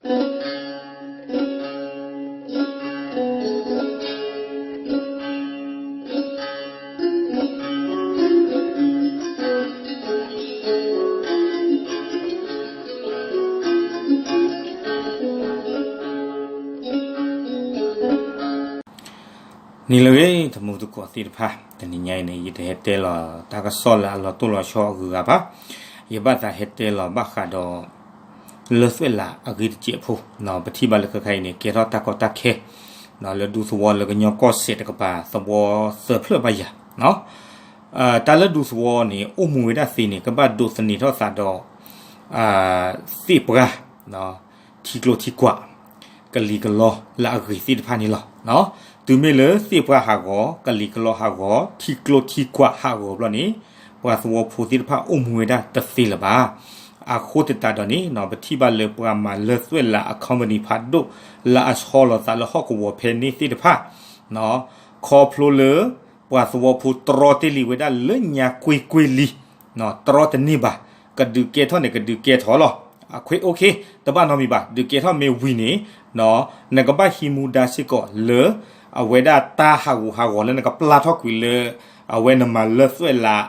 နံၤလၢအဂ့ၤ တမူတကိးသ့ၣ်တဖၣ်, တနံၤညါအံၤန့ၣ် ယတဟဲတဲလီၤတၢ်ကစီၣ်လၢအလီၤတိၢ်လီၤဆီအဂုၤအဂၤဘၣ်. ယဘၣ်သးဟဲတဲလီၤဘၣ်ဃးဒီး လၢသွဲၣ်လးအဂ့ၢ်တစဲးဖိ, ပထံၣ်ဘၣ်လၢခဲခါအံၤန့ၣ် ကဲထီၣ်တၢ်ကီတၢ်ခဲ လၢဒူသဝီလၢကညီကီၢ်စဲၣ်တကပၤ သဝီသၢဖျၢၣ်ဘၣ်ယၤ တၢ်လၢဒူသဝီန့ၣ် အိၣ်မူဝဲဒၣ်သ့န့ၣ် ကဘၣ်ဒိးသန့ၤထီၣ်သးဒီး သ့ၣ်ပှၢ် ထံကျိထံကွာ် ကလံၤကလီလၢအဂ့ၤသ့ၣ်တဖၣ်န့ၣ်လီၤ. တုၤမ့ၢ်လၢသ့ၣ်ပှၢ်ဟးဂီၤ ကလံၤကလီဟးဂီၤ ထံကျိထံကွာ်ဟးဂီၤဘျီန့ၣ် ပှၤသဝီဖိသ့ၣ်တဖၣ်အိၣ်မူဝဲဒၣ်တသ့လၢၤဘၣ်. အဃိသတးဒီးန့ၣ် ပထံၣ်ဘၣ်လၢပှၤမၤလၢသွဲၣ်လးအ company ဖးဒိၣ် လၢအဆီလီၤသးလၢဟီၣ်ကဝီၤဖဲန့ၣ်သ့ၣ်တဖၣ် ခီဖျိလၢ ပှၤသဝီဖိတြီတ့ၢ်လံဝဲဒၣ်လၢညါကွ့ၢ်ကွ့ၢ်လံ, တြီတန့ၢ်ဘၣ်, ကဒုးကဲထီၣ်န့ၣ် ကဒုးကဲထီၣ်လီၤ. အ OK, တဘၣ်နီတမံၤဘၣ်, ဒုးကဲထီၣ်မ့ၢ်ဝံၤန့ၣ် နကဘၣ်ဟံးမူဒါစ့ၢ်ကီးလၢ အဝဲဒၣ်တၢ်ဟးဂူာ်ဟးဂီၤလၢနကပျၢ်ထီၣ်ကွံာ်လၢ အဝဲနမၤလၢသွဲၣ်လး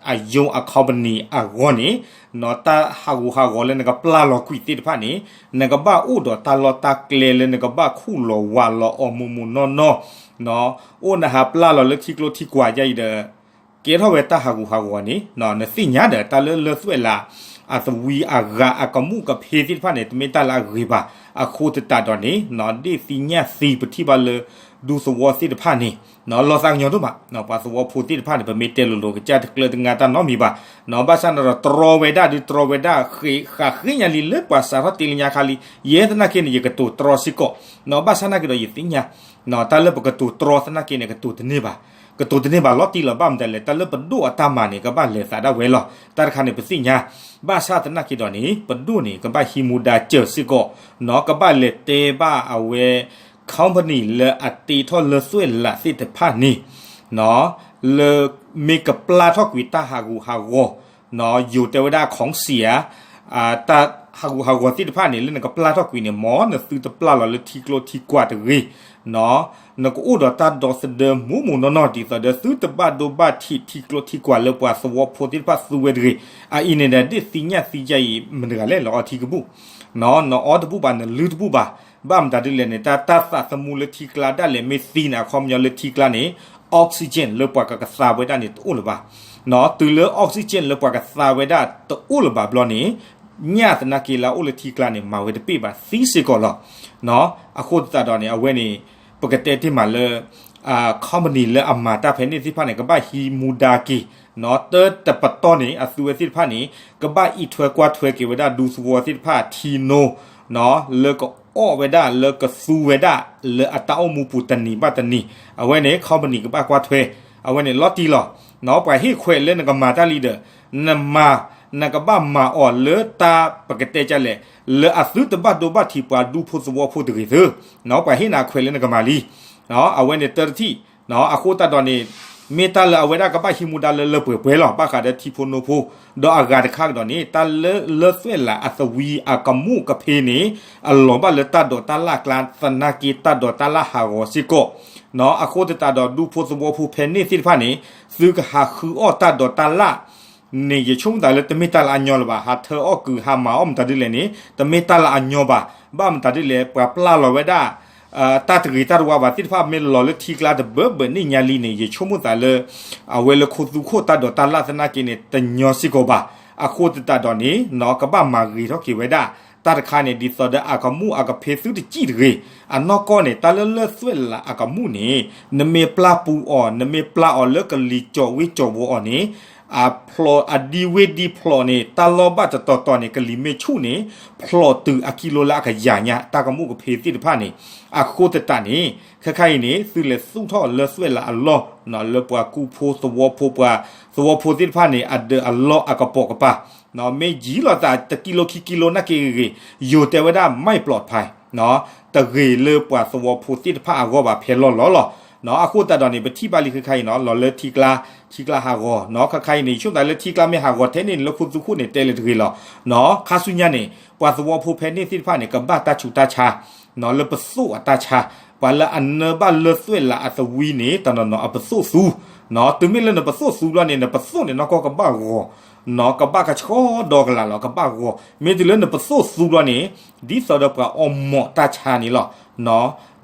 အယိအ company အဂီၢ်န့ၣ် တၢ်ဟးဂူာ်ဟးဂီၤလၢနကပျၢ်လီၤကွံာ်သ့ၣ်တဖၣ်န့ၣ် နကဘၣ်အိၣ်ဒီးတၢ်လီၢ်တၢ်ကျဲလၢနကဘၣ်ခူၣ်လီၤဝးလီၤအီၤမိၢ်မိၢ်နီၢ်နီၢ်, အိၣ်နဟးပျၢ်လီၤလၢထံကျိထံကွာ်ယါအံၤဒီး ကဲထီၣ်ဝဲတၢ်ဟးဂူာ်ဟးဂီၤန့ၣ် နသ့ၣ်ညါဒီး တၢ်လၢလၢသွဲၣ်လး အသဝံအဂၤအကမူၣ်ကဖ့သ့ၣ်တဖၣ်န့ၣ် တမ့ၢ်တၢ်လၢအဂ့ၤဘၣ်. အဃိသတးဒီးန့ၣ် ဒ့ၣ်သံညၣ်သံ ပထံၣ်ဘၣ်လၢ ဒူသဝီသ့ၣ်တဖၣ်န့ၣ် လီၤသးကညီၤဒိၣ်မး, ပှၤသဝီဖိသ့ၣ်တဖၣ်န့ၣ် ပမ့ၢ်တဲလိၤလိၤ ကစၢ်တကျၢတငါတၢ်နီတမံၤဘၣ်. ဘၣ်ဆၣ်န့ၣ်ဒီး တြီဝဲဒၣ်ဒုးတြီဝဲဒၣ် ဃ့ဃာ်ဃ့ညါလံ လၢပှၤစးထီၣ်တ့လၢညါခါလံ, ယဲသနာ်က့န့ၣ် ယကတိၤတြီစ့ၢ်ကီး, ဘၣ်ဆၣ်သနာ်က့ဒီး ယသ့ၣ်ညါ တၢ်လၢပကတိၤတြီသနာ်က့န့ၣ် ကတိၤတန့ၢ်ဘၣ်, ကတိၤတန့ၢ်ဘၣ်လီၤတံၢ်လီၤ. ဘၣ်မတၤလဲၣ် တၢ်လၢပဒိၣ်အတၢ်မၤန့ၣ် ကဘၣ်လဲၤသးဒၣ်ဝဲလီၤ. တၢ်တခါန့ၣ် ပသ့ၣ်ညါ, ဘၣ်ဆၣ်သနာ်က့ဒီးန့ၣ် ပဒိၣ်န့ၣ် ကဘၣ်ဟံးမူဒါစၢၤစ့ၢ်ကီး, ကဘၣ်လဲၤတဲဘၣ်အဝဲ company လၢအတ့ထီၣ်လၢသွဲၣ်လးသ့ၣ်တဖၣ်န့ၣ် လၢမ့ၢ်ကပျၢ်ထီၣ်ကွံာ်တၢ်ဟးဂူာ်ဟးဂီၤ, ယိၤတဲဝဲဒၣ် ของเสีย, တၢ်ဟးဂူာ်ဟးဂီၤသ့ၣ်တဖၣ်န့ၣ် လၢနကပျၢ်ထီၣ်ကွံာ်န့ၣ် မ်နသုတပျၢ်လီၤလၢထံကျိထံကွာ်တဂ့ၤ, နကအိၣ်ဒီးတၢ်ဒီသဒၢမိၢ်မိၢ်နီၢ်နီၢ် ဒ်သိးဒီးသုတဘၣ်ဒိဘၣ်ထံးထံကျိထံကွာ်လၢပှၤသဝီဖိသ့ၣ်တဖၣ်သူဝဲတဂ့ၤ. အအံၤန့ၣ်ဒီး ဒ့ၣ်သံညၣ်သံယါအံၤ မတၤတဂၤလဲၣ် လီၤအီထံကဘူၣ်, နအီတဘူၣ်ဘၣ် နလုၢ်တဘူၣ်ဘၣ်. ဘၣ်မတၤဒ်လဲၣ်န့ၣ် တၢ် တၢ်သးသမူလၢထံကျါဒၣ်လဲာ်မ့ၢ်သံန့ၣ် အခီပညီလၢထံကျါန့ၣ် oxygen လၢပှၤကကသါဝဲဒၣ်န့ၣ် တအိၣ်လၢၤဘၣ်. တုၤလၢ oxygen လၢပှၤကသါဝဲဒၣ်တအိၣ်လၢၤဘၣ်ဘျီန့ၣ် ညၣ်သနာ်က့လၢအအိၣ်လၢထံကျါန့ၣ် မၤဝဲတပ့ၢ်ဘၣ် သံစ့ၢ်ကီးလီၤ. အဃိသတးဒီးန့ၣ် အဝဲန့ၣ် ပကတဲတ့ၢ်မးလၢ company လၢအမၤတၢ်ဖဲန့ၣ်သ့ၣ်တဖၣ်န့ၣ် ကဘၣ်ဟံးမူဒါက့ၤ, တၢ်တပတီၢ်န့ၣ် အသုဝဲသ့ၣ်တဖၣ်န့ၣ် ကဘၣ်အံးထွဲကွၢ်ထွဲက့ၤဝဲဒၣ်ဒူသဝီသ့ၣ်တဖၣ်ထံနိ လၢကအီၣ်ဝဲဒၣ်လၢကသူဝဲဒၣ်လၢအတၢ်အိၣ်မူပူၤတနံၤဘၣ်တနံၤ, အဝဲန့ၣ် company ကဘၣ်ကွၢ်ထွဲ, အဝဲန့ၣ်လီၤတံၢ်လီၤ. ပှၤဟ့ၣ်ခွဲးလၢနကမၤတၢ်လံဒီး နမၤ နကဘၣ်မၤအီၤလၢတၢ်ပကတဲဒ်လဲၣ် လၢအသုတဘၣ်ဒိဘၣ်ထံးပှၤဒူဖိသဝီဖိတဂ့ၤသု, ပှၤဟ့ၣ်နၤခွဲးလၢနကမၤလံ. အဝဲန့ၣ်တၢတထံၣ်, အဃိသတးဒီးန့ၣ် မ့ၢ်တၢ်လၢအဝဲဒၣ်ကဘၣ်ဟံးမူဒါလၢလၢပှဲၤပှဲၤလီၤ. ဘၣ်ဃးဒီးထံဖိနိဖိ, ဒီးအဂၤတခါကဒီးန့ၣ် တၢ်လၢလၢသွဲၣ်လးအသဝံအကမူၣ်ကဖ့န့ၣ် အလီၤဘၣ်လၢတၢ်ဒိးတၢ်လၣ်ကျါသနာ်က့ တၢ်ဒိးတၢ်လၣ်ဟးဂီၤစ့ၢ်ကီး, အဃိသတးဒီးဒူဖိသဝီဖိဖဲန့ၣ်သ့ၣ်တဖၣ်န့ၣ် သုကဟးဃုအီၣ်တၢ်ဒိးတၢ်လၣ် န့ၣ် ယဆိကမိၣ်သးလၢတမ့ၢ်တၢ်လၢအညီလၢၤဘၣ်. ဟးထၢအီၣ်ကုာ် ဟးမၤအီၣ်မတၤဒ်လဲၣ်န့ၣ် တမ့ၢ်တၢ်လၢအညီဘၣ်. ဘၣ်မတၤဒ်လဲၣ် ပှၤပျၢ်လီၤဝဲဒၣ် တၢ်တဂ့ၤတၢ်တဝါဘၣ်သ့ၣ်တဖၣ် မ့ၢ်လီၤလၢထံကျါတဘၢဘၢန့ၣ်ညါလံန့ၣ် ယဆိကမိၣ်သးလၢ အဝဲလၢခိသူခိၣ်တၢ်ဒိးတၢ်လၣ်သနာ်က့န့ၣ် တညီစ့ၢ်ကီးဘၣ်. အဃိသတးဒီးန့ၣ် ကဘၣ်မၤဂ့ၤထီၣ်က့ၤဝဲဒၣ် တၢ်တခါန့ၣ် ဒ်သိးဒီးအကမူၣ်အကဖ့သုတစံၣ်တဂ့ၤ. အနီၢ်ကီၢ်န့ၣ် တၢ်လၢလၢသွဲၣ်လးအကမူၣ်န့ၣ် နမ့ၢ်ပျၢ်ပူၤအီၤ နမ့ၢ်ပျၢ်အီၤလၢကလံၤကၠီာ်ဝ့ၢ်ကၠီာ်ဝီၤအီၤန့ၣ် အဖျိးအဒံဝ့ၢ်ဒံဖျိးန့ၣ် တၢ်လီၢ်ဘၣ်တတီၤတီၤန့ၣ် ကလံၤမ့ၢ်ဆူၣ်န့ၣ် ဖျိးတုၤအကံလိလၢအကယၤညါ တၢ်ကမူၣ်ကဖ့သ့ၣ်တဖၣ်န့ၣ်. အဃိသတးန့ၣ် ခဲခါအံၤန့ၣ် သုလဲၤသူၣ်ထီၣ်လၢသွဲၣ်လးအလီၢ် လၢပှၤကူဖိသဝီဖိ ပှၤသဝီဖိသ့ၣ်တဖၣ်န့ၣ် အဒၢးအလီၢ်အကပိာ်ကပၤ မ့ၢ်ယံၤလိာ်သးတကံလိခံကံလိနာ်က့ဂ့ၤဂ့ၤ ယိၤတဲဝဲဒၣ် ไม่ปลอดภัย တဂ့ၤလၢပှၤသဝီဖိသ့ၣ်တဖၣ်အဂီၢ်ဘၣ်ဖဲလီၢ်လီၢ်လီၤ. အဃိသတးဒီးန့ၣ် ပထံၣ်ဘၣ်လံခဲခါအံၤနီၤ လီၤလၢထံကျါ ထံကျါဟးဂီၤနီၤ, ခါခါအံၤန့ၣ် ဆိကမိၣ်သးလၢထံကျါမ့ၢ်ဟးဂီၤထဲန့ၣ် လၢခိသူခိၣ်န့ၣ် တဲလၢတဂ့ၤလီၤနီၤ. ခါဆူညါန့ၣ် ပှၤသဝီဖိဖဲန့ၣ်သ့ၣ်တဖၣ်န့ၣ် ကဘၣ်တၢ်ဆူးတၢ်ဆါနီၤ, လၢပသိၣ်အတၢ်ဆါ, ပှၤလၢအနၢဘၣ်လၢသွဲၣ်လးအသဝံန့ၣ် တနီၤနီၤအပသိၣ်သူနီၤ. တုၤမ့ၢ်လၢနပသိၣ်သူဘျီန့ၣ် နပသိၣ်န့ၣ်နီၢ်ကီၢ်ကဘၣ်ဂီၤနီၤ, ကဘၣ်ကဆှီဒီကလးလီၤ, ကဘၣ်ဂီၤ. မ့ၢ်တုၤလၢနပသိၣ်သူဘျီန့ၣ် ဒ်သိးဒီးပှၤအီမိာ်တၢ်ဆါန့ၣ်လီၤ. န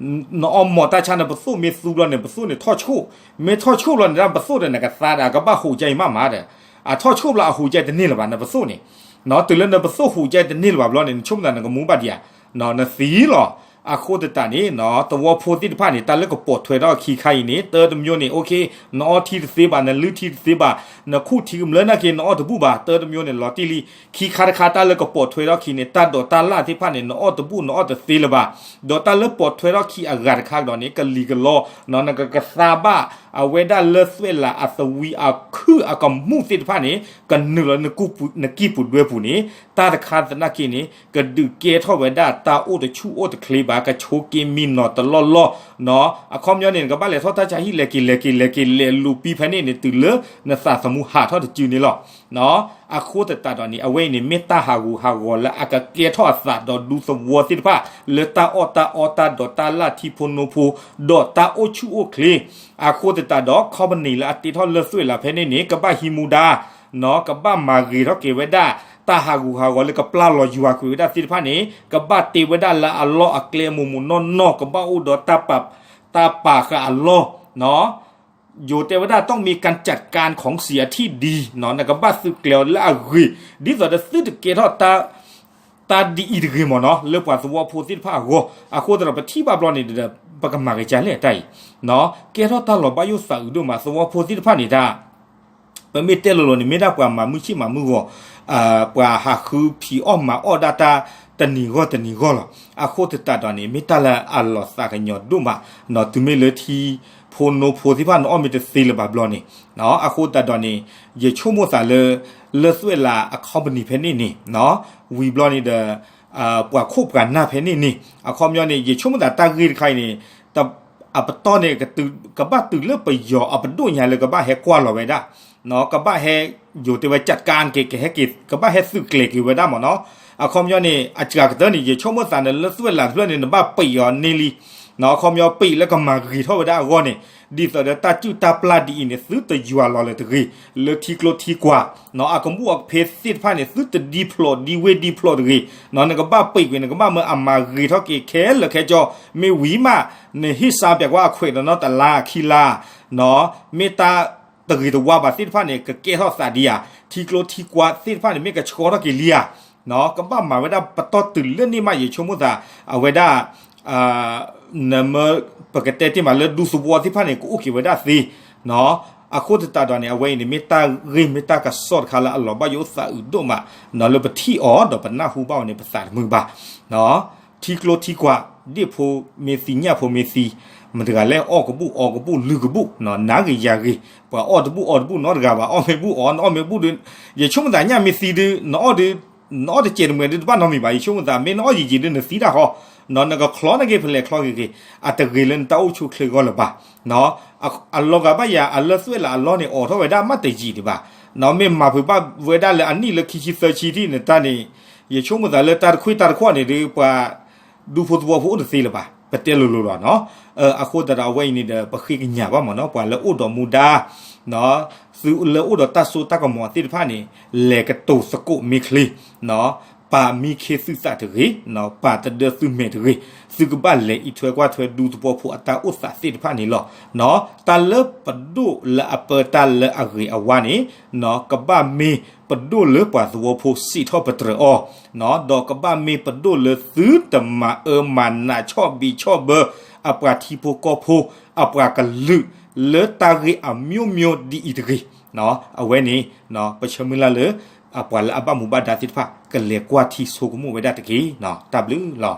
အီမိာ်တၢ်ဆါ နပသိၣ်မ့ၢ်သူဘျီန့ၣ် ပသိၣ်န့ၣ်ထီၣ်ဆှိၣ်, မ့ၢ်ထီၣ်ဆှိၣ်ဘျီန့ၣ် နပသိၣ်ဒီးနကသါဒီး အကဘၣ်ဟူးကၠါအံၤမးမးဒီး အထီၣ်ဆှိၣ်ဘျီအဟူးကၠါတန့ၢ်လၢၤဘၣ် နပသိၣ်န့ၣ်နီၤ. တုၤလၢနပသိၣ်ဟူးကၠါတန့ၢ်လၢၤဘၣ်ဘျီန့ၣ် နဆိကမိၣ်သးနကမူဘၣ်ဒံးဧါ, နသံလီၤ. အဃိသတးန့ၣ်နီၤ သဝီဖိသ့ၣ်တဖၣ်န့ၣ် တၢ်လၢကပိာ်ထွဲထီၣ်အခံခါအံၤန့ၣ် တၢတမျိုးန့ၣ် OK နအီထံတသ့ဘၣ်, နလုၢ်ထံတသ့ဘၣ်, နခူၣ်ထံကမျၢၢ်နာ်က့ နအီၣ်တဘူၣ်ဘၣ်, တၢတမျိုးန့ၣ် လီၤတံၢ်လံ. ခံခါတခါ တၢ်လၢကပိာ်ထွဲထီၣ်ခံန့ၣ် တၢ်ဒိးတၢ်လၢ်သ့ၣ်တဖၣ်န့ၣ် နအီၣ်တဘူၣ် နအီၣ်တသ့လၢၤဘၣ်. ဒီးတၢ်လၢပိာ်ထွဲထီၣ်ခံအဂၤတခါကဒီးန့ၣ် ကလံၤကလီနီၤ, နကကသါဘၣ် အဝဲဒၣ်လၢသွဲၣ်လးအသဝံအခုၣ်အကမူၣ်သ့ၣ်တဖၣ်န့ၣ် ကနုာ်လီၤနကံၢ်ပူၤဒွဲပူၤန့ၣ် တၢ်တခါသနာ်က့န့ၣ် ကဒုးကဲထီၣ်ဝဲဒၣ်တၢ်အိၣ်တဆူၣ်အိၣ်တချ့ဘၣ်, ကဆိးက့မံနီၤတလီၢ်လီၢ်နီၤ. အခီပညီန့ၣ် နကဘၣ်လဲၤထီၣ်တၢ်ဆါဟံၣ် လဲၤက့ၤလဲၤက့ၤလဲၤက့ၤ လဲၤလူၤပံဖဲန့ၣ်န့ၣ် တုၤလၢနသးသမူဟးထီၣ်တစုန့ၣ်လီၤ. အဃိသတးဒီးန့ၣ် အဝဲအံၤန့ၣ် မ့ၢ်တၢ်ဟးဂူာ်ဟးဂီၤလၢအကကဲထီၣ်အသးဒီးဒူသဝီသ့ၣ်တဖၣ် လၢတၢ်အီၣ်တၢ်အီ တၢ်ဒိးတၢ်လၢ် ထံဖိနိဖိ ဒီးတၢ်အိၣ်ဆူၣ်အိၣ်ချ့. အဃိသတးဒီး company လၢအတ့ထီၣ်လၢသွဲၣ်လးဖဲန့ၣ်န့ၣ် ကဘၣ်ဟံးမူဒါနီၤ, ကဘၣ်မၤဂ့ၤထီၣ်က့ၤဝဲဒၣ် တၢ်ဟးဂူာ်ဟးဂီၤလၢကပျၢ်လီၤယွၤကွံာ်ဝဲဒၣ်သ့ၣ်တဖၣ်န့ၣ် ကဘၣ်တ့ဝဲဒၣ်လၢအလီၢ်အကျဲမိၢ်မိၢ်နီၢ်နီၢ်, ကဘၣ်အိၣ်ဒီးတၢ်ပာ်ဃာ်အလီၢ်နီၤ. ယိၤတဲဝဲဒၣ် ต้องมีการจัดการของเสียที่ดีနီၤ, နကဘၣ်သုးကျဲၤအီၤလၢအဂ့ၤ ဒ်သိးဒီးသုတကဲထီၣ်တၢ် တၢ်ဒ်အံၤတဂ့ၤမ့ၢ်နီၤ လၢပှၤသဝီဖိသ့ၣ်တဖၣ်အဂီၢ်. အဃိသတးဒီး ပထံၣ်ဘၣ်ဘျီန့ၣ်ဒီး ပကမၤက့ၤကလဲၣ်တၢ်အံၤနီၤ, ကဲထီၣ်တၢ်လီၤဘၣ်ယိၣ်သးအုးဒိၣ်မး သဝီဖိသ့ၣ်တဖၣ်န့ၣ်တၢ် ပမ့ၢ်တဲလိၤလိၤန့ၣ် မ့ၢ်ဒၣ်ပှၤမၤမုၢ်ဆ့ၣ်မၤမုၢ်ဂီၤ, ပှၤဟးဃုဖံးအီၣ်မၤအီၣ်ဒၣ်တၢ်တနံၤဂီၢ်တနံၤဂီၢ်လီၤ. အဃိသတးဒီးန့ၣ် မ့ၢ်တၢ်လၢအလီၤသးကညီၤဒိၣ်မးနီၤ, တုၤမ့ၢ်လၢထံဖိနိဖိသ့ၣ်တဖၣ် နအီၣ်မ့ၢ်တသ့လၢၤဘၣ်ဘျီန့ၣ်, အဃိသတးဒီးန့ၣ် ယဆိကမိၣ်သးလၢ လၢသွဲၣ်လးအ company ဖဲန့ၣ်န့ၣ် ဝံၤဘျီန့ၣ်ဒီး ပှၤခိၣ်ပှၤနၢ်ဖဲန့ၣ်န့ၣ် အခီပညီန့ၣ် ယဆိကမိၣ်သးတၢ်ဂ့ၢ်တခါအံၤန့ၣ် အပတီၢ်န့ၣ် ကဘၣ်တုၤလၢပယီၤအပဒိၣ်ညါလၢကဘၣ်ဟဲကွၢ်လီၤဝဲဒၣ်, ကဘၣ်ဟဲ ယိၤတဲဝဲ จัดการ က့ၤ ကဟဲက့ၤ ကဘၣ်ဟဲသုးကျဲၤက့ၤဝဲဒၣ်မ့ၢ်နီၤ. အခီပညီန့ၣ် အစှၤကတၢၢ်န့ၣ် ယဆိကမိၣ်သးန့ၣ် လၢသွဲၣ်လးတဖျၢၣ်န့ၣ် နဘၣ်ပံးအီၤန့ၢ်လံ, အခီပညီပံးလၢကမၤဂ့ၤထီၣ်ဝဲဒၣ်အဂီၢ်န့ၣ်, ဒ်သိးဒီးတၢ်စုၣ်တၢ်ပျၢ်ဒ်အံၤန့ၣ် သုတယွၤလီၤလၢၤတဂ့ၤ, လၢထံကျိထံကွၢ် အကမူၣ်အဖ့သ့ၣ်တဖၣ်န့ၣ် သုတဒံဖျိးဒံဝ့ၢ်ဒံဖျိးတဂ့ၤ, နကဘၣ်ပံးကွံာ် နကဘၣ်မၢအမၤဂ့ၤထီၣ်က့ၤခဲလၢာ်ခဲဆ့, မ့ၢ်ဝံၤမး နဟ့ၣ်စါပၠးကွၢ်အခွဲးဒီးနီတလါခံလါ, မ့ၢ်တၢ်တဂ့ၤတဝါဘၣ်သ့ၣ်တဖၣ်န့ၣ် ကကဲထီၣ်သးဒံးဧါ, ထံကျိထံကွၢ်သ့ၣ်တဖၣ်န့ၣ် မ့ၢ်ကဆှီထီၣ်က့ၤလံဧါ, ကဘၣ်မၤဝဲဒၣ်ပတီၢ်တုၤလၢန့ၣ်မး ယဆိကမိၣ်သး အဝဲဒၣ် နမ့ၢ် ပကတဲတ့ၢ်မးလၢဒူသဝီသ့ၣ်တဖၣ်န့ၣ် ကအိၣ်က့ၤဝဲဒၣ်သ့, အဃိသတးဒီးန့ၣ် အဝဲအံၤန့ၣ် မ့ၢ်တၢ်ဂ့ၢ်မ့ၢ်တၢ်ကစီၣ်တခါလၢအလီၤဘၣ်ယိၣ်သးအုးဒိၣ်မး လၢပထံၣ်အီၤဒီးပနၢ်ဟူဘၣ်အီၤန့ၣ် ပသးတမုာ်ဘၣ် ထံကျိထံကွၢ် ဒ့ၣ်ဖိမ့ၢ်သံညၣ်ဖိမ့ၢ်သံ မတၤတဂၤလဲၣ်အီၣ်ကဘူၣ်အီကဘူၣ်လုၢ်ကဘူၣ် နၤဂ့ၤယၤဂ့ၤ ပှၤအီၣ်တဘူၣ်အီတဘူၣ်နီတဂၤဘၣ် အီၣ်မ့ၢ်ဘူၣ်အီ နအီၣ်မ့ၢ်ဘူၣ်ဒီး ယဆိကမိၣ်သးညၣ်မ့ၢ်သံဒီး နအီၣ်ဒီး နအီၣ်တစဲးတမှဲးဒီးတဘၣ်နီတမံၤဘၣ် ယဆိကမိၣ်သး မ့ၢ်နအီၣ်ယံာ်ယံာ်ဒီးနသံတၢ်ဃီ နကချီန့ၢ်က့ၤဖဲလဲၣ်ချီက့ၤက့ၤ အတဂ့ၤလၢနတၢ်အိၣ်ဆူၣ်အိၣ်ချ့အဂီၢ်လၢၤဘၣ် အလီၤဂာ်ဘၣ်ယၤ အလၢသွဲၣ်လးအလီၢ်န့ၣ် အိးထီၣ်ဝဲဒၣ်မးတယံာ်ဒံးဘၣ်, မ့ၢ်မၤဖုးဘၣ်ဝဲဒၣ်လၢအနံၣ်လၢခံဆံသၢဆံထံၣ်န့ၣ်တၢ်န့ၣ် ယဆိကမိၣ်သးလၢတၢ်တခွံၣ်တၢ်တခီၣ်န့ၣ်ဒီး ပှၤဒူဖိသဝီဖိအိၣ်တသ့လၢၤဘၣ် ပတဲလိၤလိၤလီၤနီၤ. အဃိသတးဒီးအဝဲအံၤန့ၣ်ဒီး ပဃ့ကညးဘၣ်မ့ၢ်နီၤ ပှၤလၢအိၣ်ဒီးမူဒါ သုလၢအိၣ်ဒီးတၢ်စိတၢ်ကမီၤသ့ၣ်တဖၣ်န့ၣ် လဲၤကတိၤသကိးမ့ၢ်ချ့ ပာ်မံခ့သုသးတဂ့ၤ, ပာ်တဒၢသုမဲာ်တဂ့ၤ, သုကဘၣ်လဲၤအံးထွဲကွၢ်ထွဲဒူသဝီဖိအတၢ်အိၣ်သးသ့ၣ်တဖၣ်န့ၣ်လီၤ. တၢ်လၢပဒိၣ်လၢအပၢတၢ်လၢအဂ့ၤအဝါန့ၣ် ကဘၣ်မ့ၢ်ပဒိၣ်လၢပှၤသဝီဖိစံးထီၣ်ပတြၢၤအီၤ, ဒီးကဘၣ်မ့ၢ်ပဒိၣ်လၢသုတမၤအၢမၤနးဆီၣ်ဘံးဆီၣ်ဘၢ အပှၤထံဖိကီၢ်ဖိ အပှၤကလုာ် လၢတၢ်ဂ့ၢ်အမျိုးမျိုးဒ်အံၤတဂ့ၤ. အဝဲန့ၣ် ပဆၢမုၢ်လၢ်လၢ ပှၤလၢအဘၣ်မူဘၣ်ဒါသ့ၣ်တဖၣ် ကလဲၤကွၢ်ထံဆိကမိၣ်ဝဲဒၣ်တက့ၢ်. တၢ်ဘျုးလီၤ.